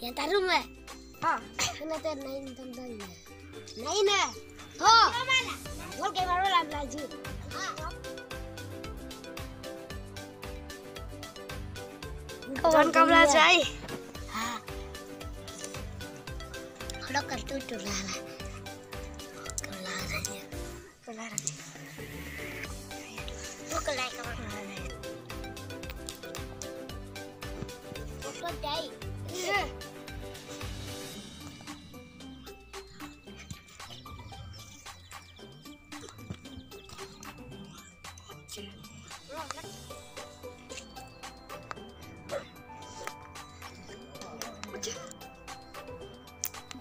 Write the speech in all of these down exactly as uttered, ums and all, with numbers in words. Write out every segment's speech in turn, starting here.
Yang tarum eh. Ha. Kena ter nain tentang. Nain eh. Ho. Gol ke baru lam laju. Jangan kau belajar. Ha. Kalau kartu tu lah. Kau lah. Kau lah. Kau lah. Kau lah.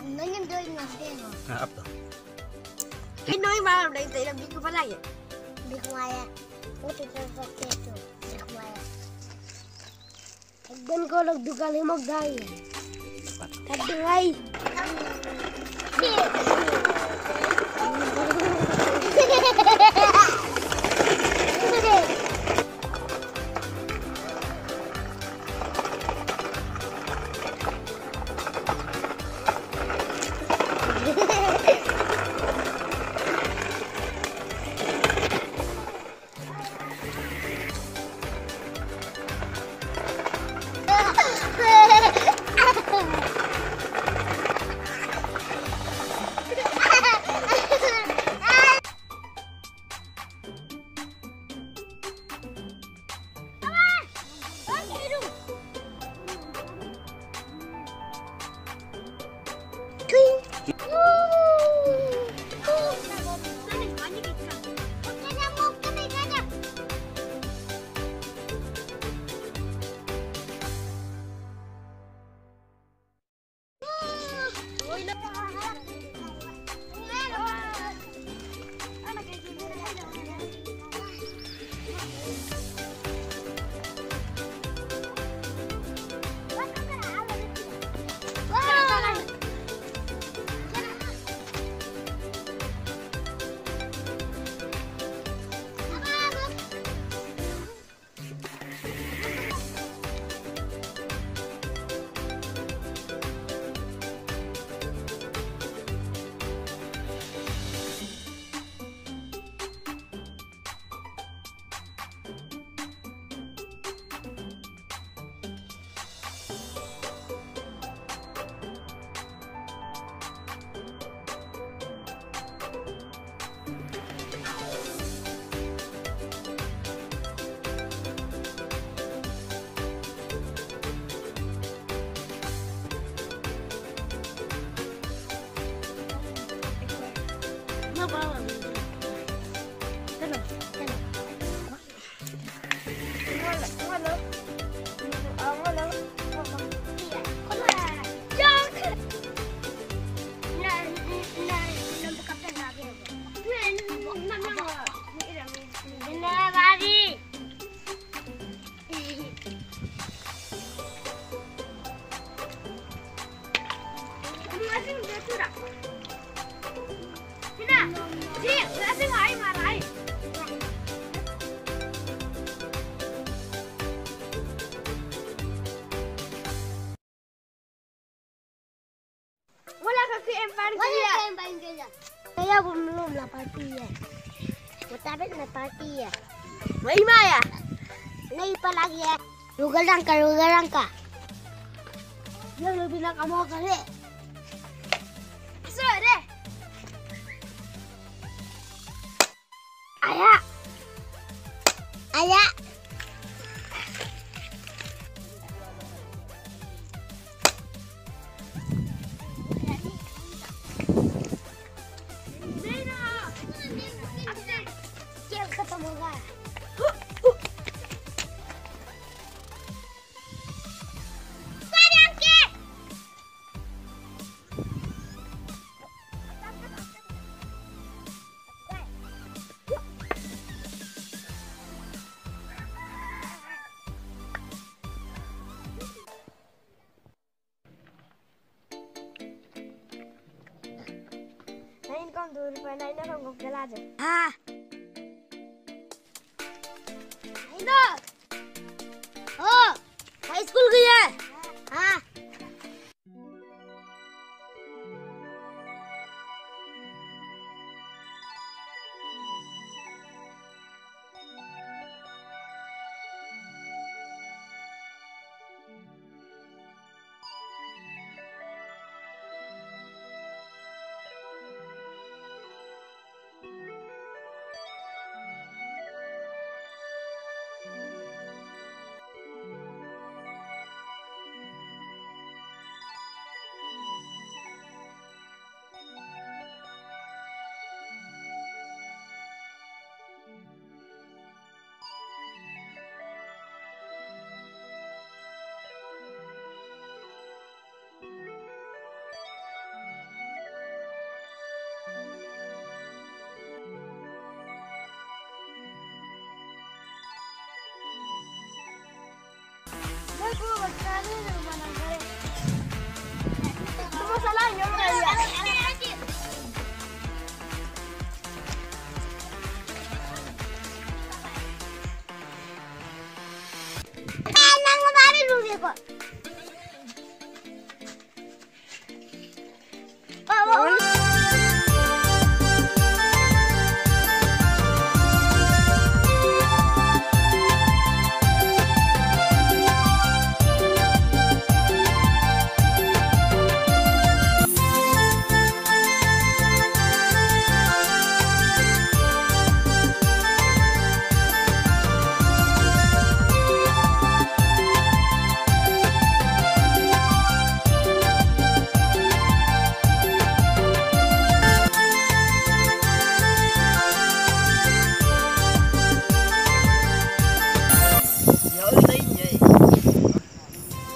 Nanya doi ngasih. Nah, apa? Ini malam dari tadi lebih kepala ya? Lebih kepala. Oh, tuh, tuh, tuh, tuh, tuh. Lebih kepala. Ekdom kolok duka limok dai. Kadung ai. Wala kaki empar kia. Saya belum lapar pia. Tapi lapar pia. Mai maya. Nai pa lagi ya. Lugarangka, lugarangka. Yang lebih nak kamu kali. Sore. Aya. Aya. Nain kom dulu, nain kom gela aja. Ah. Nain dong. Oh, high school gaya. Ah.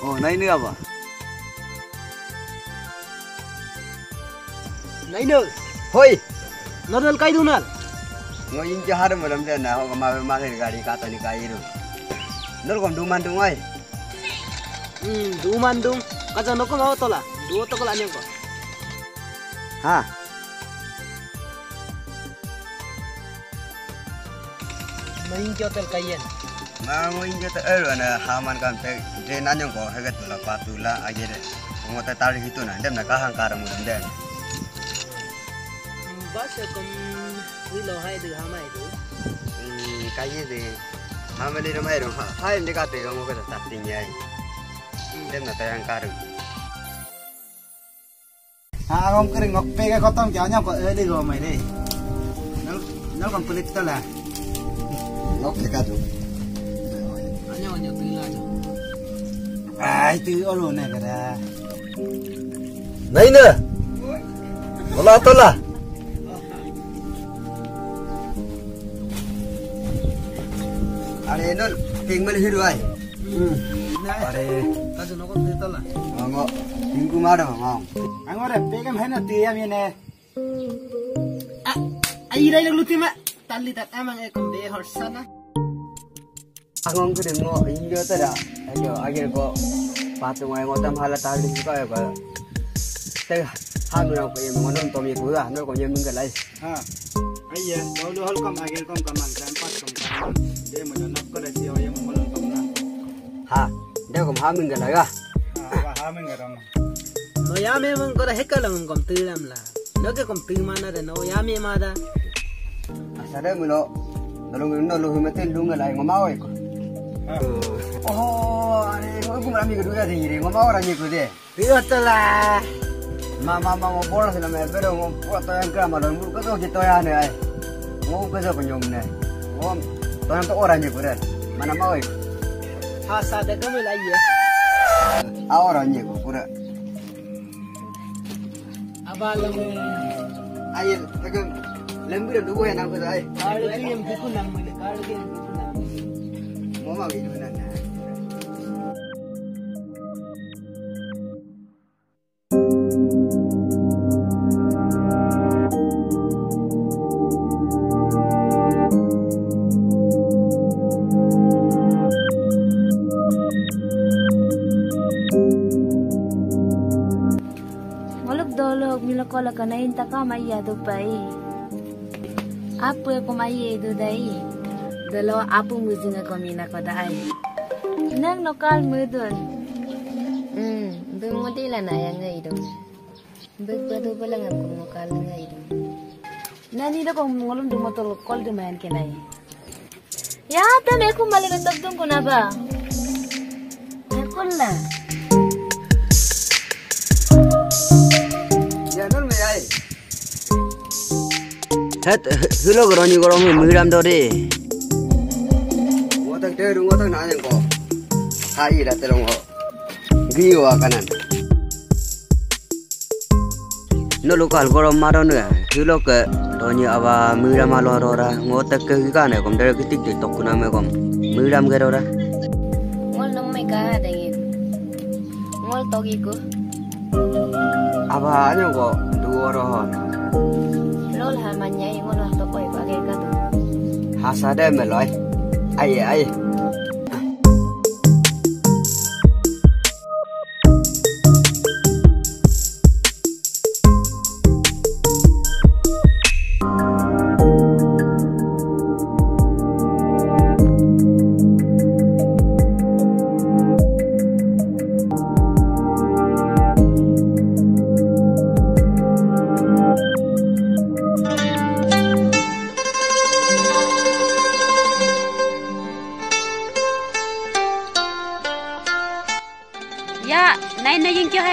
Oh, naine aba. Naine. Hoi. Nodal kai dunal. Ngo inje harum malam de na ho ma ma gari kata ni kai ru. Nol kom duman dung ai. Hmm, duman dung. Kaja noko mau tola. Duo toko la nyoko. Ha. Main kyo tel kayen. Ma ngo inje te er ana haman kam te de nanyong ko heget la patula agere. Ngo te tari hitu na dem na kahang karam dem den. Bas kom hilo hai de hamai de. Kaye de. Hamali ro mai ro ha. Hai de kate ngo ke tating yai. Dem na tayang karam. Ha, agom kering ngok pege kotom ke anyam ko eli go mai de. Nal nal kom pelit tala. Ngok ke kadu. Anyam anyam tila anyam. Ai tu olo ne kada. Naine. Tola tola. Are nol ping mel hiru ai. Hmm. Are. Kasu nokon tetala. Ngo, minggu mada ngong. Angore pegam hena tiya mene. Ah, ai rai lutima. Tali tat amang ekom be horsana. Angong kude ngo injo tada. Ayo, ayo ko. Patung ai ngotam hala tali suka ya ko. Te hanu na ko yem ngonom tomi kuda, no ko yem menggalai. Ha. Aiya, kau do hol kom agel kom kamang, kampat kom kamang. Dia mana nak kau dah siapa yang mau kom na. Ha, dia kom haming gala ya. Ha, haming gala. No ya memang kau dah hekal kom tilam la. No ke kom timana de no ya memang ada. Asada mulo. Nalung no lu humatin lunga lai ngomau eko. Ha. Oh, are ko kum rami kedua sih ngiri ngomau rami ko de. Iyo tela. Mama mama ngo bola sila me pero ngo kuat toyang kama dong bu keto gitu ya ne ai. Ngo keto penyom ne. Ngo toyang to orang je kuda. Mana mau ai. Hasa de kami lai ya. A orang je kuda. Abal lembu. Ayo, tegang. Lembu dan duku yang nangkut ai. Kalau yang buku nang mana? Kalau yang buku nang mana? Mama gitu nana. Ngoluk dolok miloko laka nain taka maya dupai. Apu ekom aye idu dai. Delo apu mujing ekom ina ko dai. Nang nokal mudun. Hmm, dun ngodi lana yang ngai dong. Bek badu balang ekom nokal ngai dong. Nani da kom ngolum du motol kol de main kenai. Ya, tam ekum balik ke tebdung kunaba. Ekun na. Ya, non me ai. Het, hilo geroni gorong miram dode. Ngotak de, ngotak na yang ko. Hai, da telong ho. Giwa kanan. Nolu kal gorom maro ne, hilo ke, Tonyi aba mira malo rora, ngotek ke gane kom, dere kitik di tokuna me kom, miram ke rora. Ngol nom me ka dengin. Ngol togi ku. Aba anyo ko, duo rohon. Lol ha manyai ngol tokoi bage katu. Hasa de meloi. Ai, ai.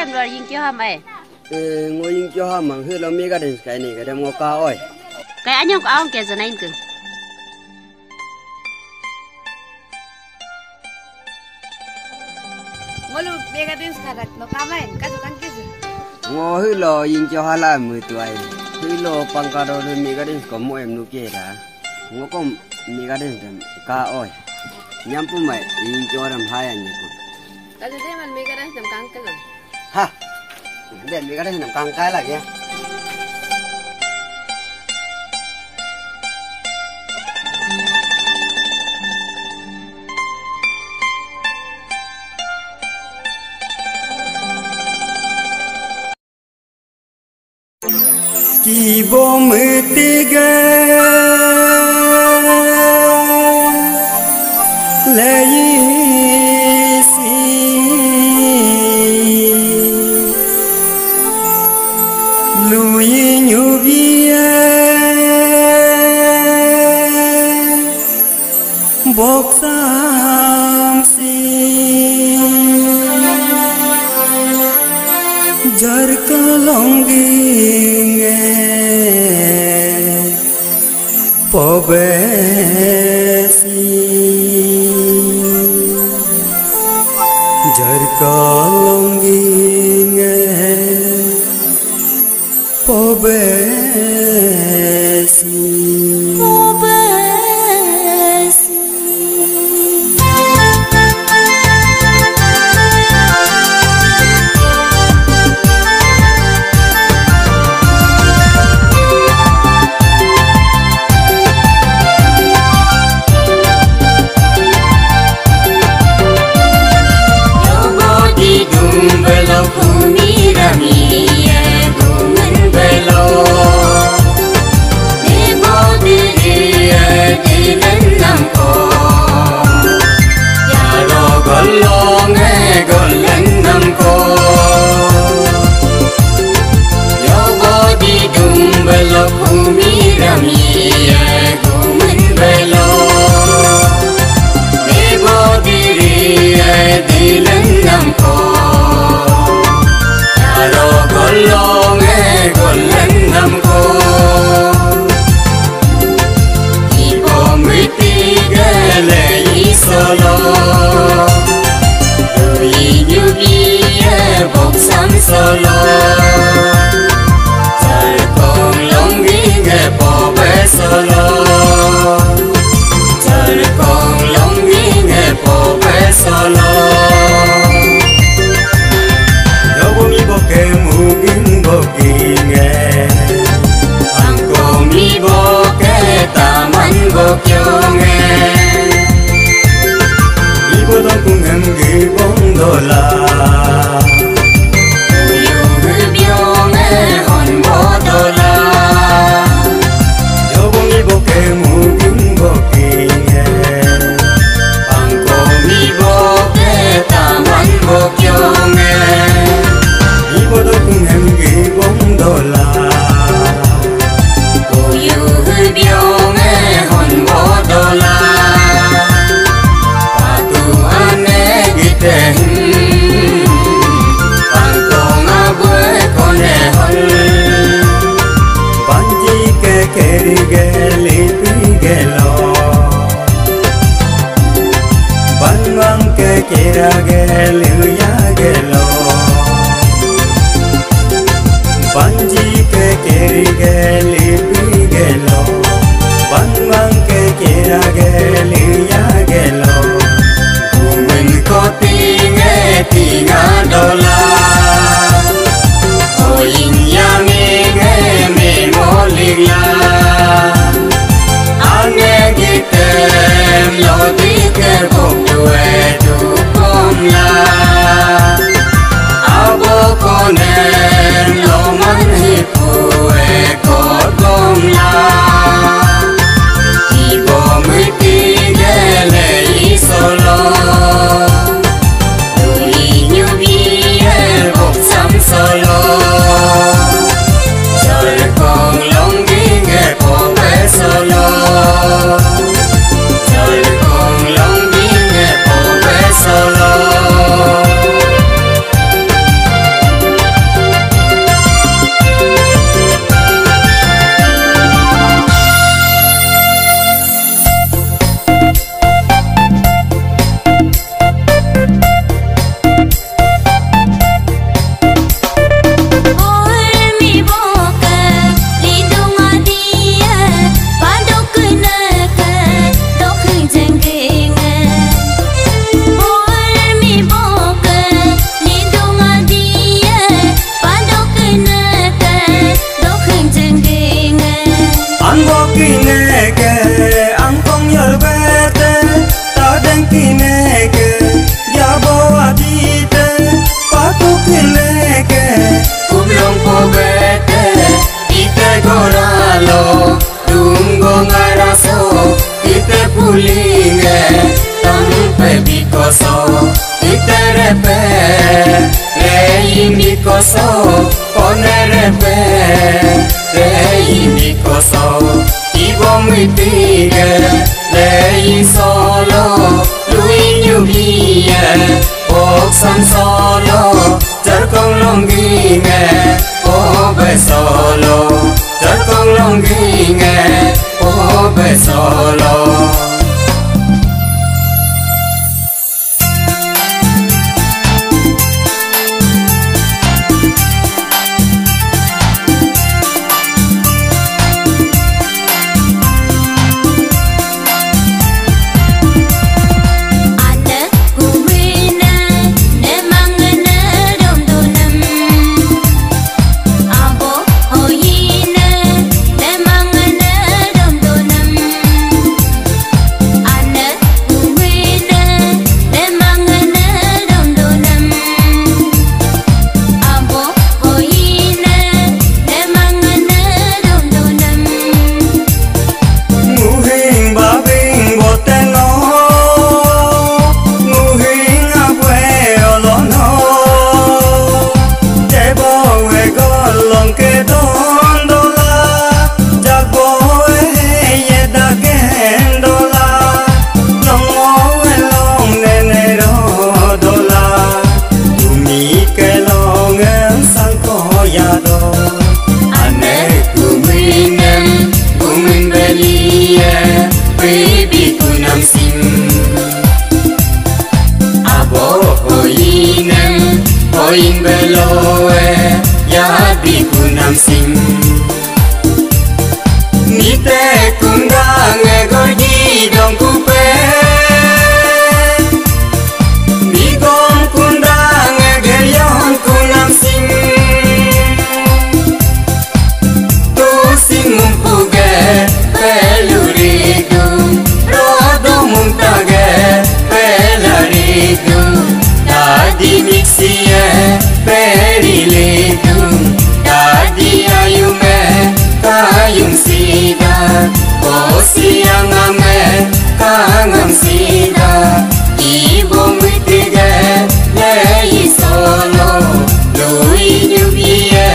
Em luar yingkyo hamai. Eh, ngo yingkyo hamang, hilo mega dance kai ni, kadem ngo ka oi. Kai anyong ko aong ke zanain ke. Ngolu mega dance karak no kamain, kajo kan kisi. Ngo hilo yingkyo hala mutuai. Hilo pangkado de mega dance ko mo em nukera. Ngo kom mega dance dem ka oi. Nyampu mai yingkyo dem hayan nyeku. Kajo de man mega dance dem kangkelo. Ha. Dem mega dance dem kangkai lagi ya. Kibo metiga leisi luyi nyubia. Boksam si jarka longginge pobesi jarka longginge Pobesi. Pobesi. Yobodi dumbelo kumiramiye gumen belo. Nebodi diye dilen namko. Yaro golonge golen namko. Yobodi dumbelo kumiramiye gumen belo. Nebodi diye dilen namko. Yaro golonge golen namko. Ipo miti gele isolo. Dui nyubi e boksam solo. Sarkong longgi nge pobe solo. Linge, tampe bikoso, iterepe, reim bikoso, konerepe, reim bikoso, ibom itige, rei solo, luinyu biye, boksam solo, jarkong longginge, obe solo, jarkong longginge, obe solo. Nguhing babing boteno, nguhing abue olono, tebo e golong ke dondola, jagbo e ye dagendola, nongo e long nene rodola, tumi ke long em sangko yado, ane kuminem, kumin belie, baby kunam sing. Abo hoinem, hoin beloe, yabi kunam sing. Nite kundang e gorgi dong kupe. Bigom kundang e gerion kunam sing. Tusing mumpuge pelurigung, rodo muntage pelarigung. Tadi miksie periligung, tadi ayume kayum sida, bosi angame kangam sida. Ibo muitige lei solo, lui nyubie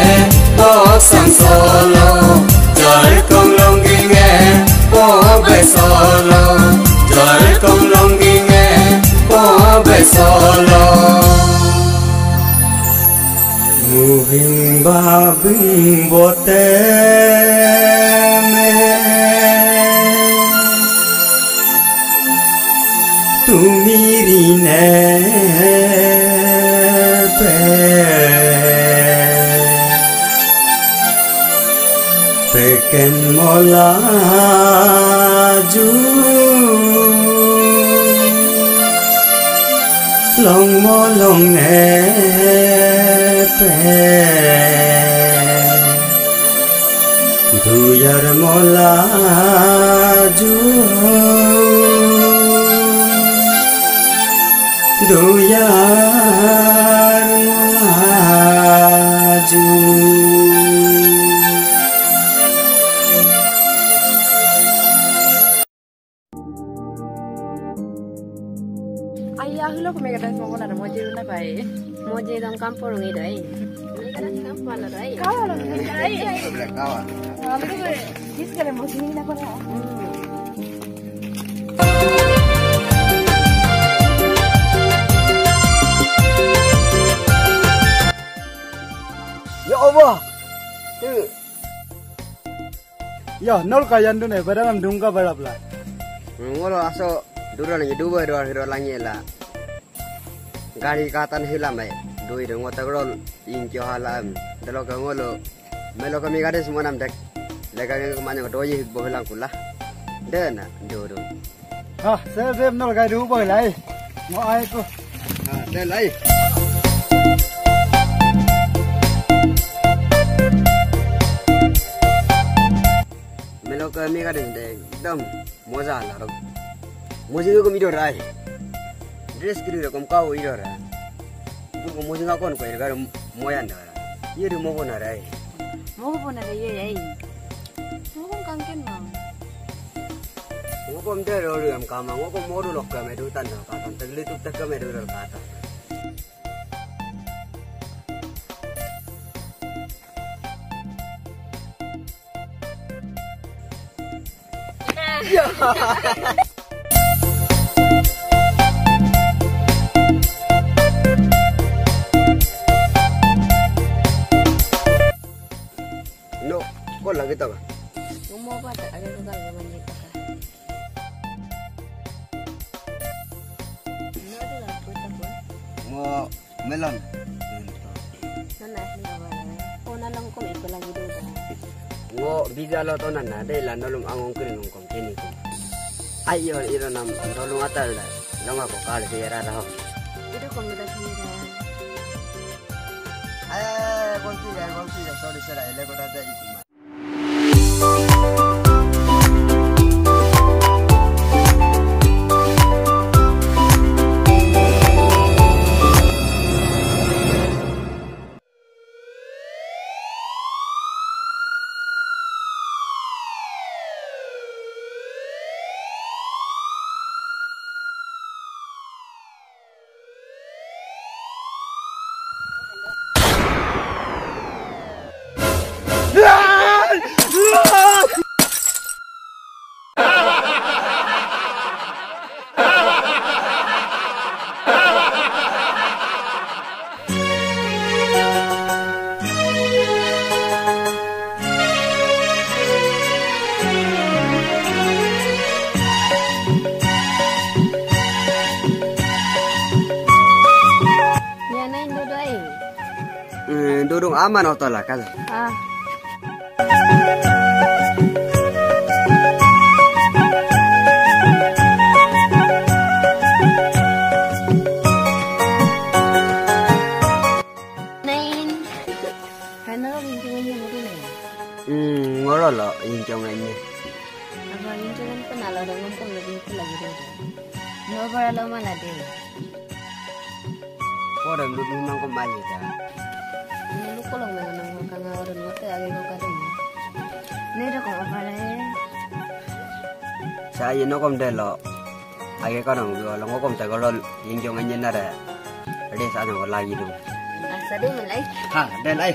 boksang solo, jolkong longginge pobe solo, jolkong longginge pobe solo. Muhing babing bote me. Tumirine pe peken molaju long molong ne pe. Duyar molaju, duyar molaju. Ai, ahulok mega dance mo bona moje na kai. Moje dong kampung idai. Mega dance kampung idai. Kawa lo mega ai. Kawa. Alu ko dis kare moje na kona. Ya Allah. Tuh. Ya, nol kayan dune, barang am dungka barapla. Ngolo aso dura nanya duba dua hiro langi la. Gari katan hilam ai. Dui de ngota grol ingkyo halam. Delo ka ngolo. Melo kami gade semua nam dek. Lega ngi kumanya doi hik bohilang kula. Dena, duru. Ha, sel sel nol kai du boy lai. Mo ai ko. Ha, sel lai. Melo ke mi ka de de dam moja la ro. Moji ko mi do rai. Dress kiri ro kom kau i do ra. Bu ko moji ka kon ko ir ga moyan da. Ye de mo ko na rai. Mo ko na rai ye ai. Mo ko kangken ma. Ngokom de rolu em kama, ngokom moru lok kama du tan dal kata, tegli tu tek kama du dal kata. No, ko lagi to ka? Ngumo pa ta, aga ko ka, ngumo ni pa ka. No, ada lah, ko ta ko. Ngo melon. Nana, nana, nana. Ko na lang ko iko lagi do da. Ngo biza lo to nana, de la nolum angong kiri nongkom kini ko. Ayo, iro nam, nolum atal da. Long ako kal si era raho. Ito ko mita kini da. Eh, konti ya, konti ya, sorry, sorry, ele ko da da iko. Yana indo doai. Eh, dudung aman otola kal. Ah. Nain. Hana lo injong ini muru ne. Hmm, ngoro lo injong ini. Apa injong ini kenal lo dengan pun lebih itu lagi deh. Ngobrol lo mana deh? Orang dudung nang kembali dah. Ini lu kolong nang nang kang orang ngote age ko kadang. Ini udah kok apa deh? Saya no kom delo. Age ko nang dua lo ngokom tegolo injong anyen nare. Ade sana ko lagi du. Asa de melai. Ha, de lai.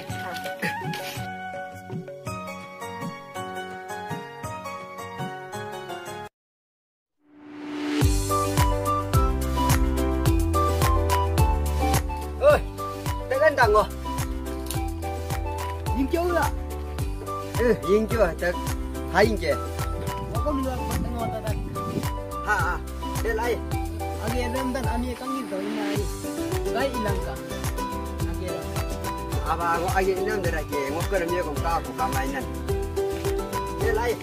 Oi, tekan tango. Yingkyo la. Eh, yingkyo, tek. Hai yingke. Wako milu aku tengok tata. Ha, ha. Del ai. Agi edem dan ami kangin to ina ai. Gai ilangka. Agi edem. Aba, ngo agi inam derake. Ngo kere mio kom kapu kamainan. Del ai.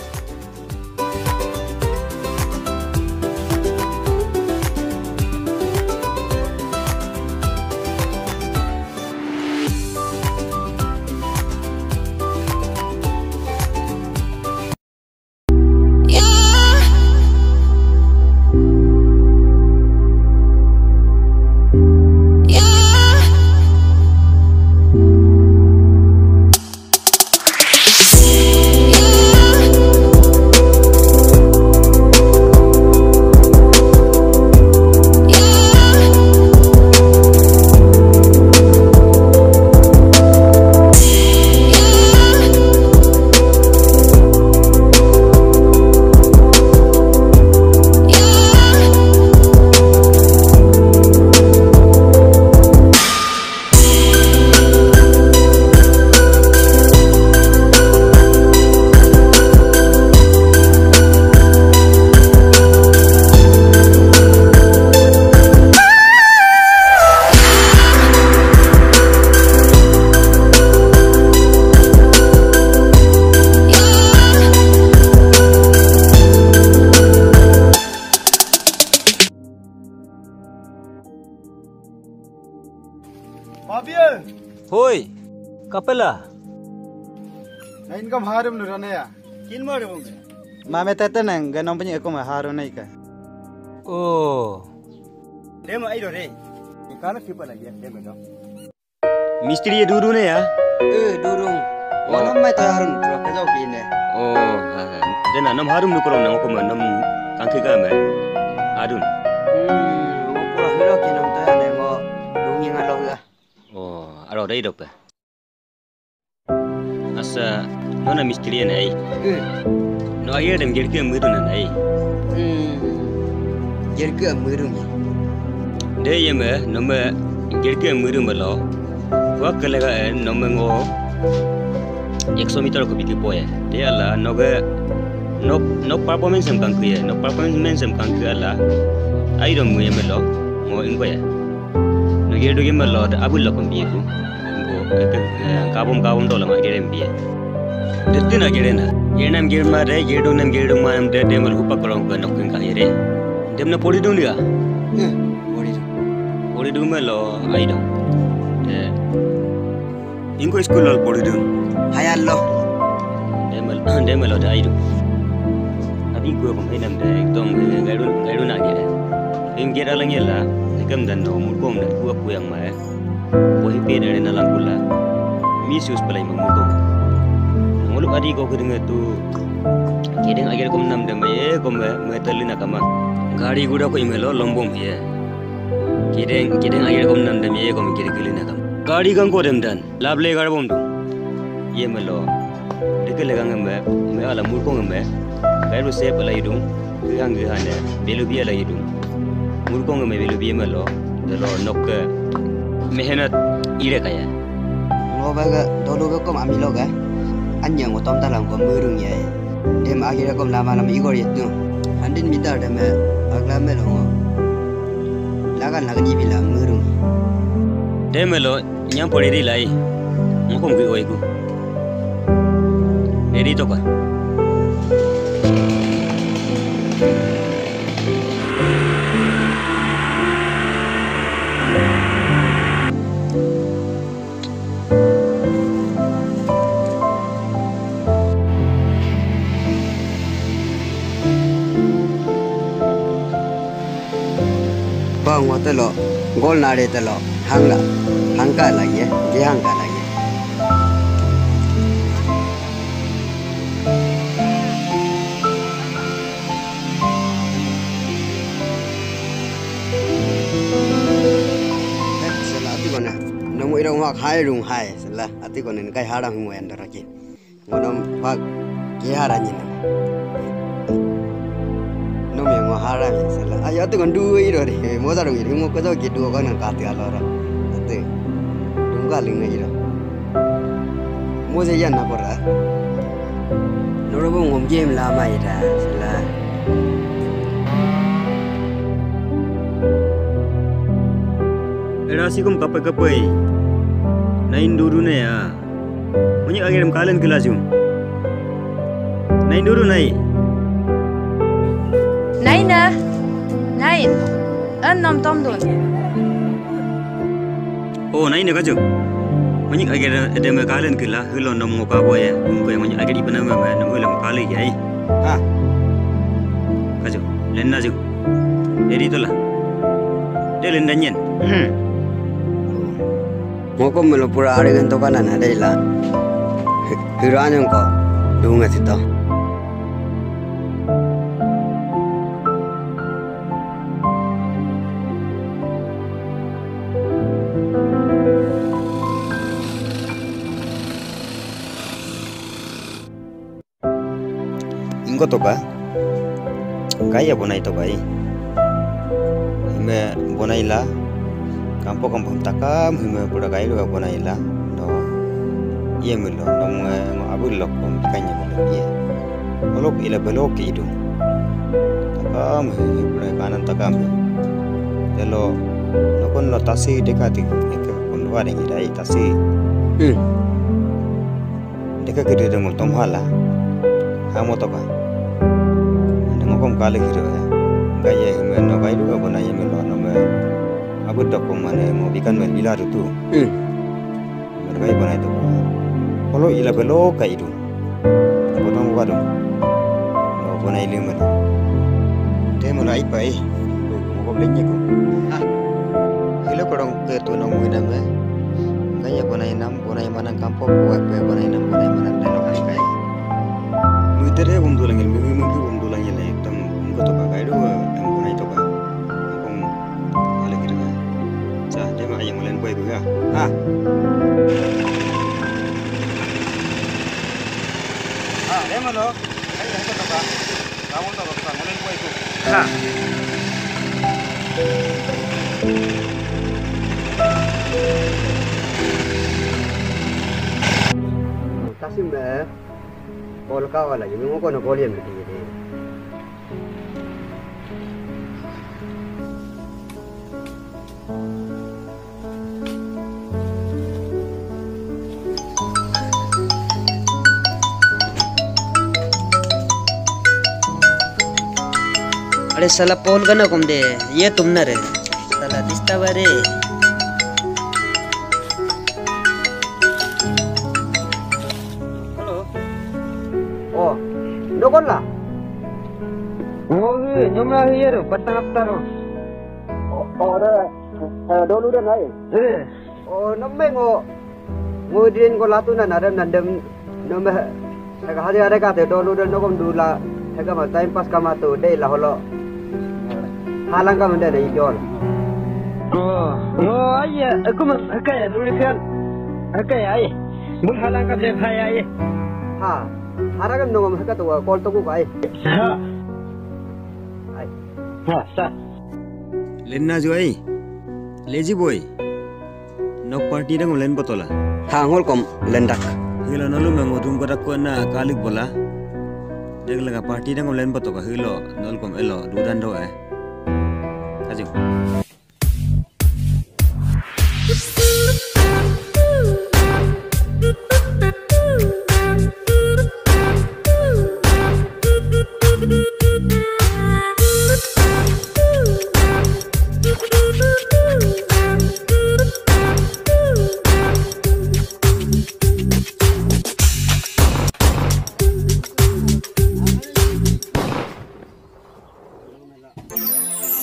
Papi e! Hoi, kapela? Na income harum nu rane ya. Kin mo re bong. Mame tete neng, ganong penyi ekum harum naika. Oh. Dema aido re. Ikana sipa lagi ya, dema dong. Mistri ye duru ne ya? Eh, duru. Oh. Malam mai to harun, tu kajau kine. Oh, ha, ha. Dena nam harum nu kolong nang ko nam Kegame. Adun. Hmm, ngo pura hilo kinam to ya, ngo dungi ngalo ga. Oh, aro dai dokpe. Asa, nona mistri na ai. Hmm. No ayer dem gerke mudun na ai. Hmm. Gerke mudun. De yeme, nome gerke mudun melo. Wa kelega e, nome ngo. Ekso meter ko biki poye. De ala, noge, no, no performance em kangkuye, no performance em kangkuye ala. Ai dom muye melo, ngo ingkoye. No gerdu gemelo, de abul lokom biye ku. Ngo, eh, eh, kabum kabum dola ma gerem biye. Detina gerena. Gerenam germa de, gerdunam gerdung manam de, demel hupa kolong ke nok keng kahire. Demna pori dun dia. Eh, pori dun. Pori dun melo, ai dong. De. Ingko school lol pori dun. Hayal lo. Demel, demel lo de ai dong. Abi gua pemainam de, ekdom, eh, gairun, gairun agi de. Im gera langela, ekam dan no, murkom dan, gua kuyang ma, eh. Bohi pe dare na langkula. Misuse palai mamuto. Ngoluk adi ko kedenge tu. Kideng agir kom nam dem ye kom me, me teli na kama. Gari guda ko imelo lombom ye. Kideng, kideng agir kom nam dem ye kom kideng kili na kama. Gari gang ko dem dan. Lable gar bom dung. Ye melo. Deke legang eme, me ala murkong eme, kairu sep ala idung, gehang gehane, belubi ala idung. Murkong eme belubi eme lo, delo nokke mehenat ire kaya. Ngo baga dolu bekom ami lo ga, anya ngo tom talam ko murung ya. Dem akhir kom lama lama igor yetu. Hundred meter dem agla me lo ngo. Lagan lagan ibila murung. Dem lo Nyam pori ri lai. Ngokom gui oiku. Eri toka. Bang wa telo, gol nare telo, hangla, hangka lagi ya, ge hangka lagi. Eh, sela ati kona, namu irong hak hai rung hai, sela ati kona kai harang hung wayan daraki. Ngonom pak ke hara nyina. Nom yang ngo hara mi sela. Ayo tu kan dua iro ri. Moza rong iri ngo kajo ke dua kan kati alora. Ate. Dungka linga iro. Moza yan na kora. Norobo ngom game lama ira sela. Era sikum kapai kapai. Nain duru ne ya. Monyik agirem kalen kila jum. Nai duru nai. Nai na. Nai. En nom tom dun. Oh, nai na kaju. Monyik agir edem kalen kila, hilo nom ngoka boye. Ngoka monyik agir ipana mama, nom hilo kalen ya. Ha. Kaju. Lenna ju. Eri tola. De lenna nyen. Hmm. Ngokom melo pura ari gento kanan ada ila. Hi-, hiro anyong ko dunga sito. Ingko toka, kaya bonai toka i. Hime bonaila, kampo kampo takam hime pura kailu bonaila, no, iya milo, no mue ngo abu lok pom kanya milo iya. Olok ila belok ke idung. Takam hime pura kanan takam. Delo, nokon no tasi deka ti, eke pun dua dengi dai tasi. Hmm. Deka kede dengul tomhala. Hamo toka. Ande ngokom kali hiro ya. Gaya hime no gaidu ga bona yeme lo no me. Abu dok mane mo bikan me bila tu. Hmm. Mereka ibu na itu. Kolo ila belo ka idu. Botong buka dong. No bona ili melo. Te melo ai pai. Ngokom lenye ko. Ah. Hilo kodong ke tu no muida me. Gaya bona inam. Bonai manang kampo, kuat pe bonai nam bonai manang dano kai kai. Muitere bom dulangil, mugi mugi bom dulangil, ekdom Toka kai do em kunai toka. Kong ale kira. Sa dema ayang malen boy buya. Ha. Ha, dema lo. Kai toka. Kamu toka malen boy ku. Ha. Tasim be. Kol ka wala, yung ko no kol yan mati. Are sala phone kana kom de, ye tum na re. Sala disturb are. Hello. Oh, dokon la? Oh, iya, nyomla iya do, patang hapta do. Oh, oh, ada, eh, dolu dan lain. Eh. Oh, nemme ngo, ngo din ko latu na nadem nadem, nemme, saka hari ada kate dolu dan nokom dula, saka ma time pass kama tu, dei la holo. Halang kama dei na ijon. Oh, oh, iya, aku mah, hakai ya, dulu kan, hakai ya, iya. Bul halang ka de phai ai. Ha. Hara kan nongam haka to call to ku kai. Ha. Ai. Ha, sa. Lenna jo ai. Lazy boy. Nok party dang len botola. Ha, ngol kom lendak. Hilo nolu mengodung kodak ko na kalik bola. Dek lega party dang len botoka hilo nol kom elo dudan do eh. Kaju.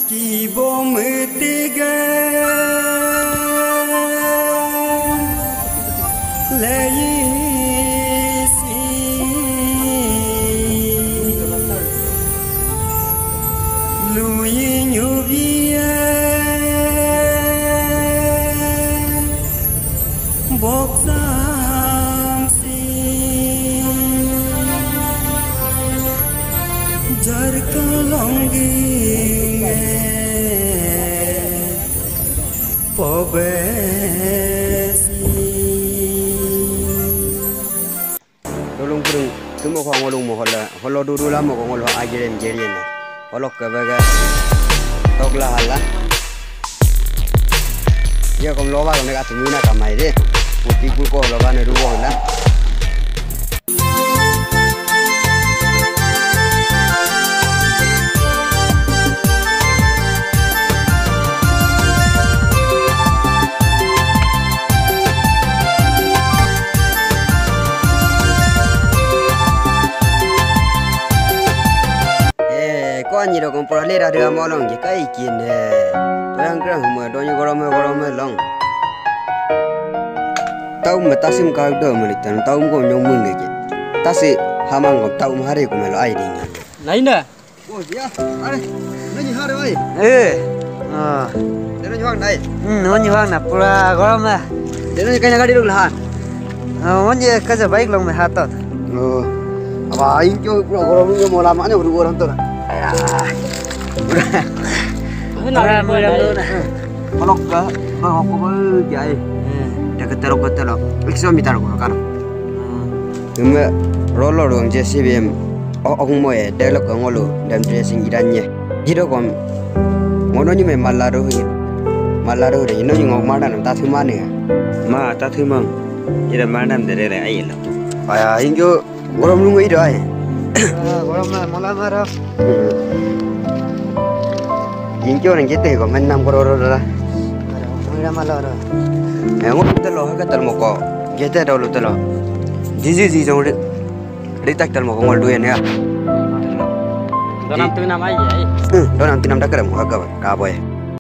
Kibom tiga leisi luyi nyubie boksam Jarka longgi pobesi. Dolung purung tumo ko ngolung mo hola, holo duru lamo ko ngolo ajirem jerien. Holok ke bega tokla hala. Iya kom loba kom nega tumina kamai de. Puti pul ko loba ne duo hala. Eh, ko anyi do kompor lera de amolong je kai kin eh. Toyang kerang humai donyi gorome gorome long. Taum me tasim kagdo melitan taum ko nyong mung je. Tasi hamang ko taum hari ko melo ai ding. Lainda. Oh ya, are. Nani hari ai. Eh. Ah. Dena nyuang nai. Hmm, nani nyuang na pura gorome. Dena kanya gadi dulu ha. Oh, nani kaja baik long me hatot. Oh. Aba ingkyo pura gorome mo lama ne uru orang to. Aya. Ura mura mura. Kolok ka, kolok ko bel jai. Deke terok ke terok. Ikso mitar ko kar. Ime rolo dong J C B em. Oh, oh mo e, delok ko ngolu dem dressing idan ye. Jido kom. Ngono ni me malaro hi. Malaro de no ni ngok mana no tatu mane. Ma tatu mang. Ida manam de re ai lo. Aya ingkyo. Gorom nungu ido ai. Ah, gorom na mola mara. Jingkyo nang jete ko men nam kororo dala. Ada mira malo ro. Engo telo haka tel moko. Jete dolo telo. Jiji ji jong ri. Ritak tel moko ngol duen ya. Donam tu nam ai ai. Donam tu nam dakar mo haka ka boy.